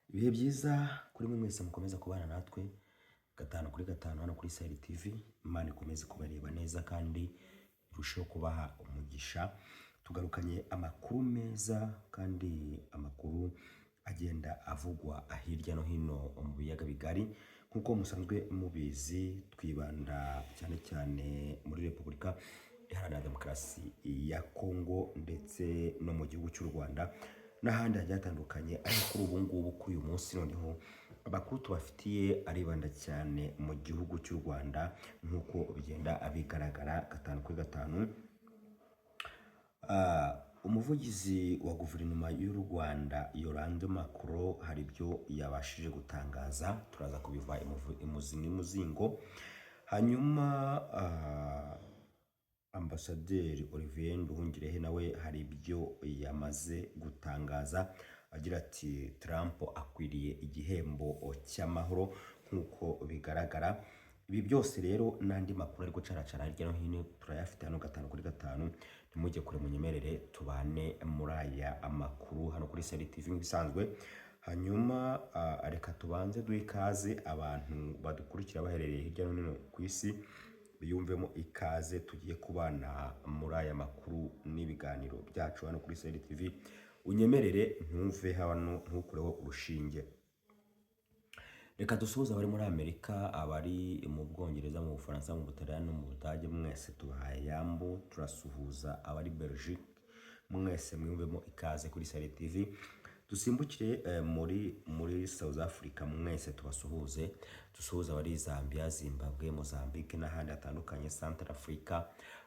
Ibihe byiza kuri mwe mwese mukomeza kubana natwe gatanu kuri gatanu hano kuri Sahel TV. Imana ikomeze kubareba neza kandi irusheho kubaha umugisha. Tugarukanye amakuru meza kandi amakuru agenda avugwa hirya no hino mu biyaga bigari. Nk'uko musanzwe mubizi, twibanda cyane cyane muri Repubulika Iharanira Demokarasi ya Kongo ndetse no mu gihugu cy'u Rwanda n'ahandi hagiye hatandukanye. Ariko kuri ubu ngubu, kuri uyu munsi noneho, amakuru tubafitiye aribanda cyane mu gihugu cy'u Rwanda nk'uko bigenda bigaragara gatanu kuri gatanu. Umuvugizi wa guverinoma y'u Rwanda, Yolande Makolo, hari ibyo yabashije gutangaza, turaza kubiva imuzi n'imuzingo. Hanyuma Ambasaderi Olivier Nduhungirehe nawe hari ibyo yamaze gutangaza agira ati: "Trump akwiriye igihembo cy'amahoro." Nk'uko bigaragara, ibi byose rero n'andi makuru ari gucaracara hirya no hino turayafite hano gatanu kuri gatanu. Ntimujye kure, munyemerere tubane muri aya amakuru hano kuri Sahel TV nk'ibisanzwe. Hanyuma reka tubanze duhe ikaze abantu badukurikira baherereye hirya no hino ku isi, biyumvemo ikaze tugiye kubana muri aya makuru n'ibiganiro byacu hano kuri Sahel TV. Unyemerere ntuve hano, ntukureho urushinge. Reka dusuhuze abari muri Amerika, abari mu Bwongereza, mu Bufaransa, mu Butaliyani no mu Budage, mwese tubahaye yambu. Turasuhuza abari Belgique, mwese mwiyumvemo ikaze kuri Sahel TV. Dusimbukire muri South Africa, mwese tubasuhuze. Dusuhuze abari Zambia, Zimbabwe, Mozambique n'ahandi hatandukanye, Central Africa,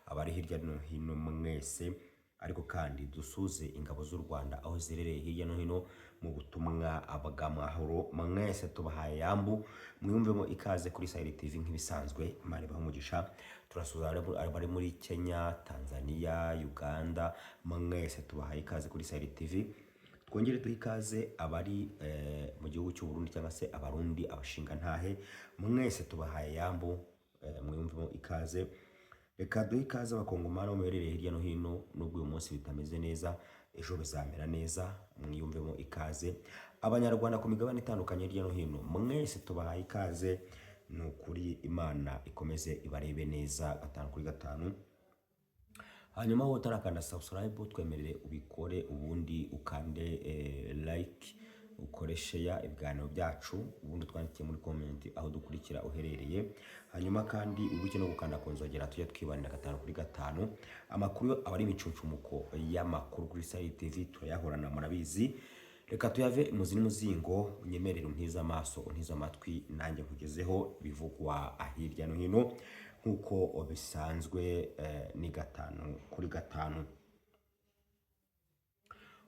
abari hirya no hino mwese. Ariko kandi dusuhuze ingabo z'u Rwanda aho ziherereye hirya no hino mu butumwa bw'amahoro, mwese tubahaye yambu, mwiyumvemo ikaze kuri Sahel TV nk'ibisanzwe. Imana ibahe umugisha. Turasuhuza abari muri Kenya, Tanzania, Uganda, mwese tubahaye ikaze kuri Sahel TV. Twongere duhe ikaze abari mu gihugu cy'u Burundi cyangwa se Abarundi, abashingantahe, mwese tubahaye yambu, mwiyumvemo ikaze. Reka duhe ikaze Abakongomani muherereye hirya no hino. Nubwo uyu munsi bitameze neza, ejo bizamera neza, mwiyumvemo ikaze. Abanyarwanda ku migabane itandukanye hirya no hino, mwese tubahaye ikaze. Ni ukuri Imana ikomeze ibarebe neza gatanu kuri gatanu. Hanyuma wowe utarakanda subscribe, twemerere ubikore, ubundi ukande like, ukore share ibiganiro byacu, ubundi twandikiye muri comment aho dukurikira uherereye. Hanyuma kandi wibuke no gukanda ku nzogera, tujye twibanira gatanu kuri gatanu. Amakuru aba ari imicuncumuko y'amakuru kuri Sahel TV, turayahorana murabizi. Reka tuyave imuzi n'umuzingo. Unyemerere untize amaso, untize amatwi, nanjye nkugezeho bivugwa hirya no hino nk'uko bisanzwe, ni gatanu kuri gatanu.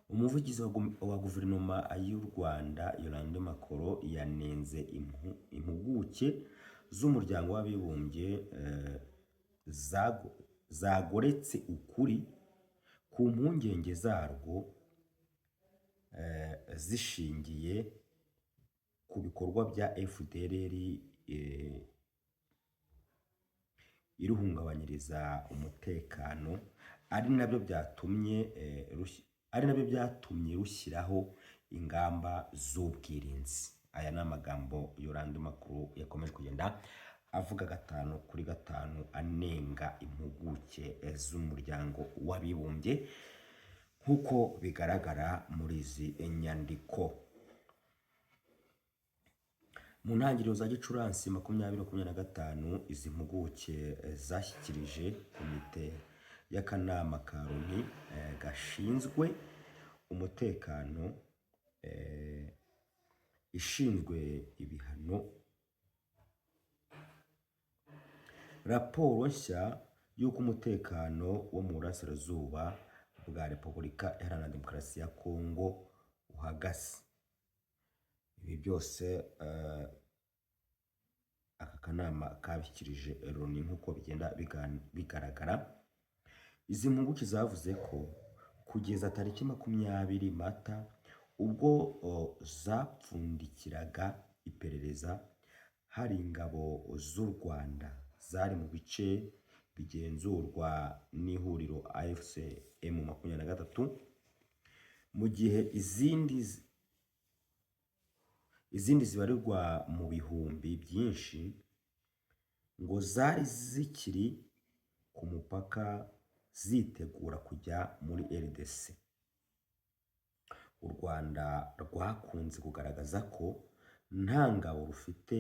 Umuvugizi wa guverinoma y'u Rwanda, Yolande Makolo, yanenze impuguke z'Umuryango w'Abibumbye zagoretse ukuri ku mpungenge zarwo zishingiye ku bikorwa bya FDLR iruhungabanyiriza umutekano, ari nabyo byatumye rushyiraho ingamba z'ubwirinzi. Aya ni amagambo Yolande Makolo yakomeje kugenda avuga gatanu kuri gatanu, anenga impuguke z'Umuryango w'Abibumbye nk'uko bigaragara muri izi nyandiko. Mu ntangiriro za Gicurasi 2025, izi mpuguke zashyikirije komite y'akanama ka Loni gashinzwe umutekano ishinzwe ibihano raporo nshya y'uko umutekano wo mu burasirazuba bwa Repubulika Iharanira Demokarasi ya Kongo uhagaze. Ibi byose aka kanama kabishyikirije Loni nk'uko bigenda bigaragara. Izi mpuguke zavuze ko kugeza tariki 20 Mata, ubwo zapfundikiraga iperereza, hari ingabo z'u Rwanda zari mu bice bigenzurwa n'ihuriro AFC M23, mu gihe izindi Izindi zibarirwa mu bihumbi byinshi ngo zari zikiri ku mupaka zitegura kujya muri RDC. U Rwanda rwakunze kugaragaza ko nta ngabo rufite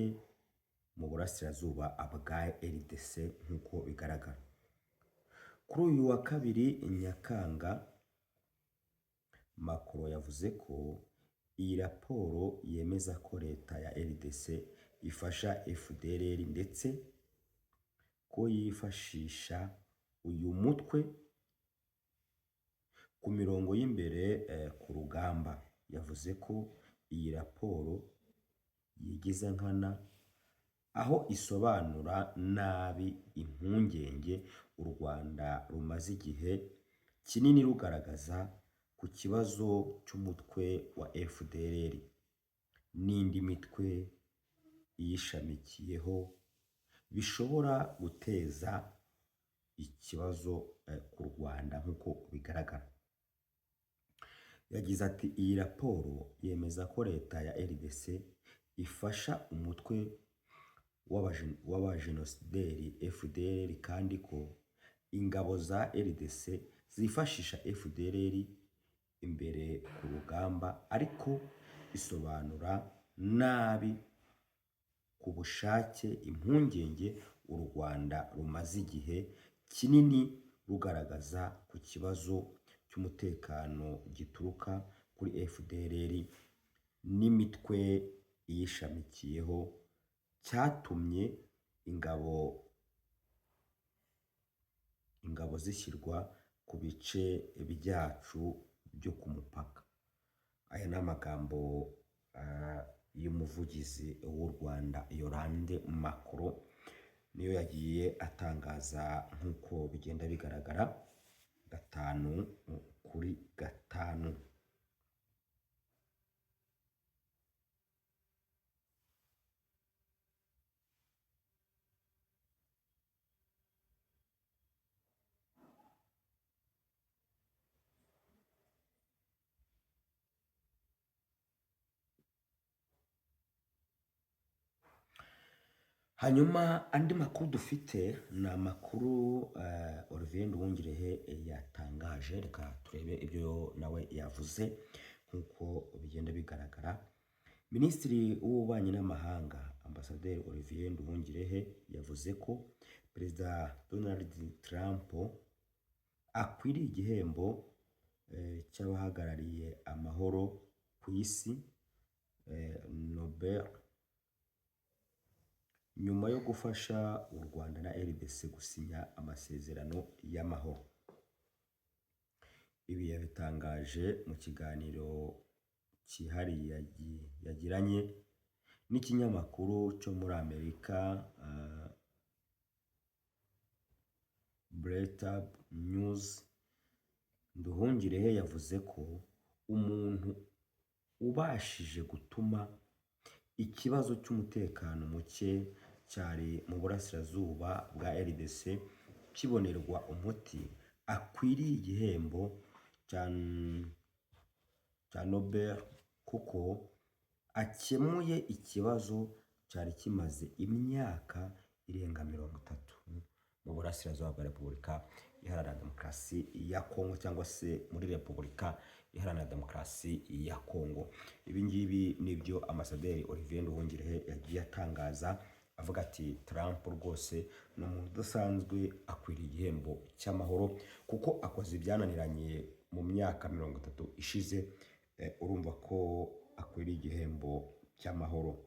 mu burasirazuba bwa RDC nk'uko bigaragara. Kuri uyu wa kabiri Nyakanga, Macron yavuze ko iyi raporo yemeza ko leta ya RDC ifasha FDLR ndetse ko yifashisha uyu mutwe ku mirongo y'imbere ku rugamba. Yavuze ko iyi raporo yigiza nkana aho isobanura nabi impungenge u Rwanda rumaze igihe kinini rugaragaza ku kibazo cy'umutwe wa FDLR n'indi mitwe iyishamikiyeho bishobora guteza ikibazo ku Rwanda nk'uko bigaragara. Yagize ati iyi raporo yemeza ko leta ya RDC ifasha umutwe w'abajenosideri FDLR kandi ko ingabo za RDC zifashisha FDLR imbere ku rugamba, ariko isobanura nabi ku bushake impungenge u Rwanda rumaze igihe kinini rugaragaza ku kibazo cy'umutekano gituruka kuri FDLR n'imitwe iyishamikiyeho cyatumye ingabo zishyirwa ku bice byacu byo ku mupaka. Aya ni amagambo y'umuvugizi w'u Rwanda Yolande Makolo, niyo yagiye atangaza nk'uko bigenda bigaragara 5 kuri 5. Hanyuma andi makuru dufite ni amakuru Olivier Nduhungirehe yatangaje. Reka turebe ibyo nawe yavuze nk'uko bigenda bigaragara. Minisitiri w'Ububanyi n'Amahanga Ambasaderi Olivier Nduhungirehe yavuze ko Perezida Donald Trump akwiriye igihembo cy'abahagarariye amahoro ku isi Nobel, nyuma yo gufasha u Rwanda na RDC gusinya amasezerano y'amahoro. Ibi yabitangaje mu kiganiro cyihariye yagiranye n'ikinyamakuru cyo muri Amerika Breitbart News. Nduhungirehe yavuze ko umuntu ubashije gutuma ikibazo cy'umutekano muke cyari mu burasirazuba bwa RDC kibonerwa umuti akwiriye igihembo cya Nobel kuko akemuye ikibazo cyari kimaze imyaka irenga 30 mu burasirazuba bwa Repubulika Iharanira Demokarasi ya Kongo, cyangwa se muri Repubulika Iharanira Demokarasi ya Kongo. Ibi ngibi nibyo Ambasaderi Olivier Nduhungirehe yagiye atangaza avuga ati Trump rwose ni umuntu udasanzwe, akwiriye igihembo cy'amahoro kuko akoze ibyananiranye mu myaka 30 ishize. Urumva ko akwiriye igihembo cy'amahoro.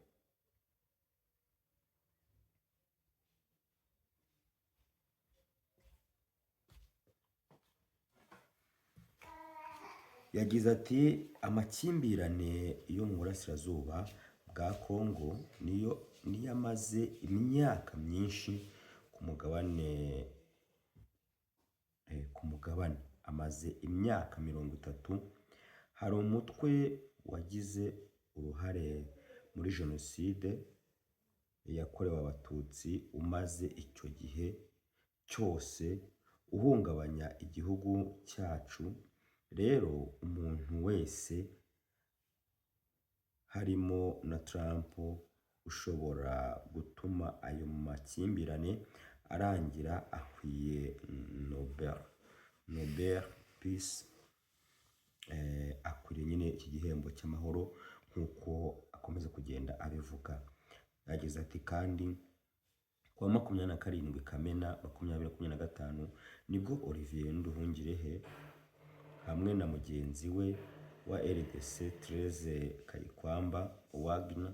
Yagize ati amakimbirane yo mu burasirazuba bwa Kongo niyo amaze imyaka myinshi ku mugabane, amaze imyaka 30. Hari umutwe wagize uruhare muri jenoside yakorewe Abatutsi umaze icyo gihe cyose uhungabanya igihugu cyacu. Rero umuntu wese harimo na Trump ushobora gutuma ayo makimbirane arangira akwiye Nobel Peace, akwiriye nyine iki gihembo cy'amahoro nk'uko akomeza kugenda abivuga. Yagize ati kandi kuwa 27 Kamena 2025 nibwo Olivier Nduhungirehe hamwe na mugenzi we wa RDC Thérèse Kayikwamba Wagner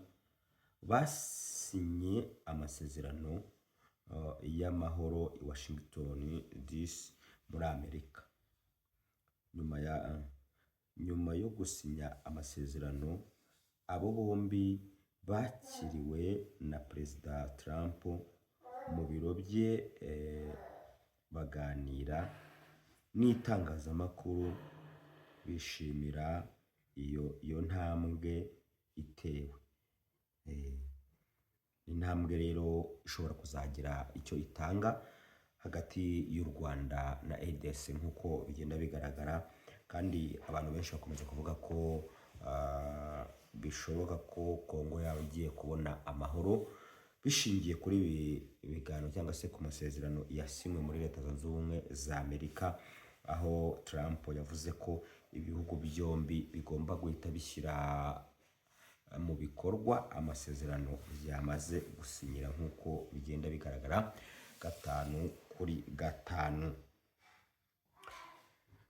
basinye amasezerano y'amahoro i Washington DC muri Amerika. Nyuma yo gusinya amasezerano, abo bombi bakiriwe na Perezida Trump mu biro bye, baganira n'itangazamakuru bishimira iyo ntambwe itewe. Intambwe rero ishobora kuzagira icyo itanga hagati y'u Rwanda na RDC nk'uko bigenda bigaragara, kandi abantu benshi bakomeza kuvuga ko bishoboka ko Kongo yaba igiye kubona amahoro bishingiye kuri ibi biganiro cyangwa se ku masezerano yasinywe muri Leta Zunze Ubumwe za Amerika, aho Trump yavuze ko ibihugu byombi bigomba guhita bishyira mu bikorwa amasezerano byamaze gusinyira nk'uko bigenda bigaragara 5 kuri 5.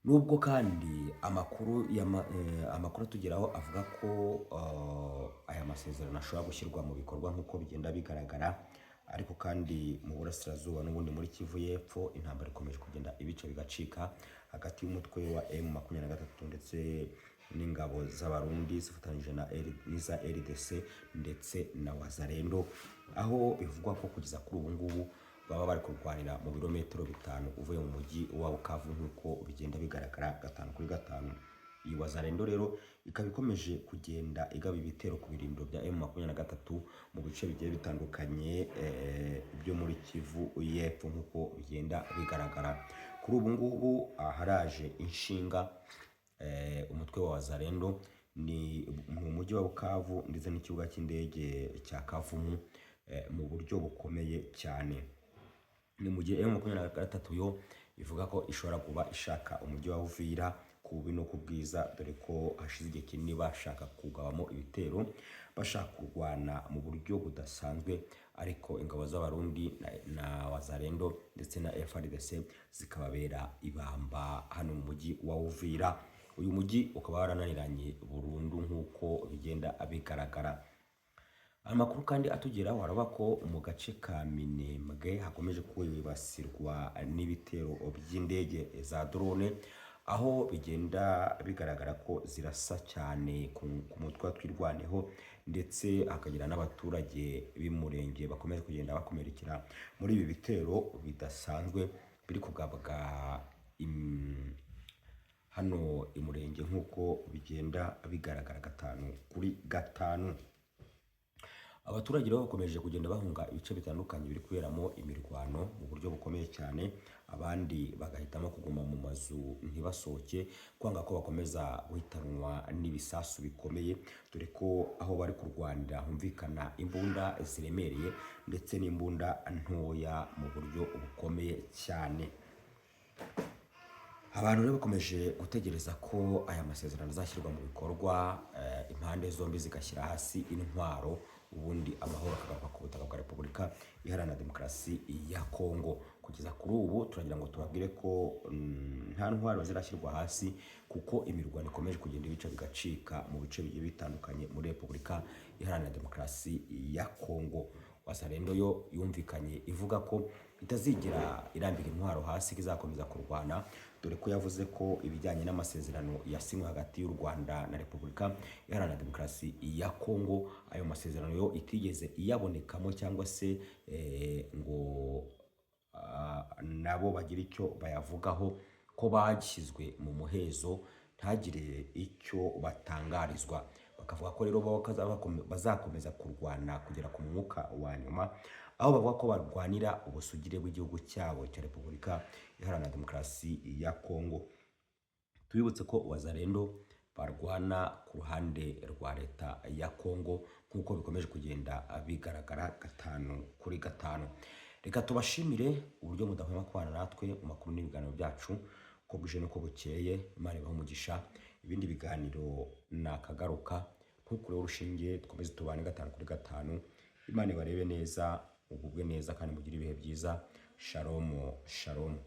Nubwo kandi amakuru atugeraho avuga ko aya masezerano ashobora gushyirwa mu bikorwa nk'uko bigenda bigaragara, ariko kandi mu burasirazuba n'ubundi muri Kivu y'Epfo intambara ikomeje kugenda ibice bigacika hagati y'umutwe wa M23 ndetse n'ingabo z'Abarundi zifatanyije n'iza RDC ndetse na Wazalendo, aho bivugwa ko kugeza kuri ubu ngubu baba bari kurwanira mu birometero 5 uvuye mu mujyi wa Bukavu nk'uko bigenda bigaragara 5 kuri 5. Iyi Wazalendo rero ikaba ikomeje kugenda igaba ibitero ku birindiro bya M23 mu bice bigiye bitandukanye byo muri Kivu y'Epfo nk'uko bigenda bigaragara. Kuri ubu ngubu haraje inshinga umutwe wa Wazalendo ni mu mujyi wa Bukavu ndetse n'ikibuga cy'indege cya Kavumu mu buryo bukomeye cyane. Ni mu gihe M23 yo ivuga ko ishobora kuba ishaka umujyi wa Uvira ku bubi no ku bwiza, dore ko hashize igihe kinini bashaka kugabamo ibitero, bashaka kurwana mu buryo budasanzwe, ariko ingabo z'Abarundi na Wazalendo ndetse na FARDC zikababera ibamba hano mu mujyi wa Uvira. Uyu mujyi ukaba warananiranye burundu nk'uko bigenda bigaragara. Amakuru kandi atugeraho aravuga ko mu gace ka Minembwe hakomeje kwibasirwa n'ibitero by'indege za drone, aho bigenda bigaragara ko zirasa cyane ku mutwe wa Twirwaneho, ndetse hakagira n'abaturage b'Umurenge bakomeje kugenda bakomerekera muri ibi bitero bidasanzwe biri kugabwa hano i Murenge nk'uko bigenda bigaragara 5 kuri 5. Abaturage rero bakomeje kugenda bahunga ibice bitandukanye biri kuberamo imirwano mu buryo bukomeye cyane, abandi bagahitamo kuguma mu mazu ntibasohoke, kwanga ko bakomeza guhitanwa n'ibisasu bikomeye, dore ko aho bari kurwanira humvikana imbunda ziremereye ndetse n'imbunda ntoya mu buryo bukomeye cyane. Abantu rero bakomeje gutegereza ko aya masezerano azashyirwa mu bikorwa, impande zombi zigashyira hasi intwaro, ubundi amahoro akagaruka ku butaka bwa Repubulika Iharanira Demokarasi ya Kongo. Kugeza kuri ubu turagira ngo tubabwire ko nta ntwaro zirashyirwa hasi, kuko imirwano ikomeje kugenda ibice bigacika mu bice bigiye bitandukanye muri Repubulika Iharanira Demokarasi ya Kongo. Wazalendo yo yumvikanye ivuga ko itazigera irambika intwaro hasi, ko izakomeza kurwana, dore ko yavuze ko ibijyanye n'amasezerano yasinywe hagati y'u Rwanda na Repubulika Iharanira Demokarasi ya Kongo, ayo masezerano yo itigeze iyabonekamo cyangwa se ngo nabo bagire icyo bayavugaho, ko bashyizwe mu muhezo ntagire icyo batangarizwa. Bakavuga ko rero bo bazakomeza kurwana kugera ku mwuka wa nyuma, aho bavuga ko barwanira ubusugire bw'igihugu cyabo cya Repubulika Iharanira Demokarasi ya Kongo. Tubibutse ko Wazalendo barwana ku ruhande rwa leta ya Kongo, nk'uko bikomeje kugenda bigaragara gatanu kuri gatanu. Reka tubashimire uburyo mudahwema kubana natwe mu makuru n'ibiganiro byacu uko bwije n'uko bukeye. Imana ibahe umugisha. Ibindi biganiro nakagaruka. Ntukureho urushinge, dukomeze tubane gatanu kuri gatanu. Imana ibarebe neza, mugubwe neza kandi mugire ibihe byiza. Shalom, shalom.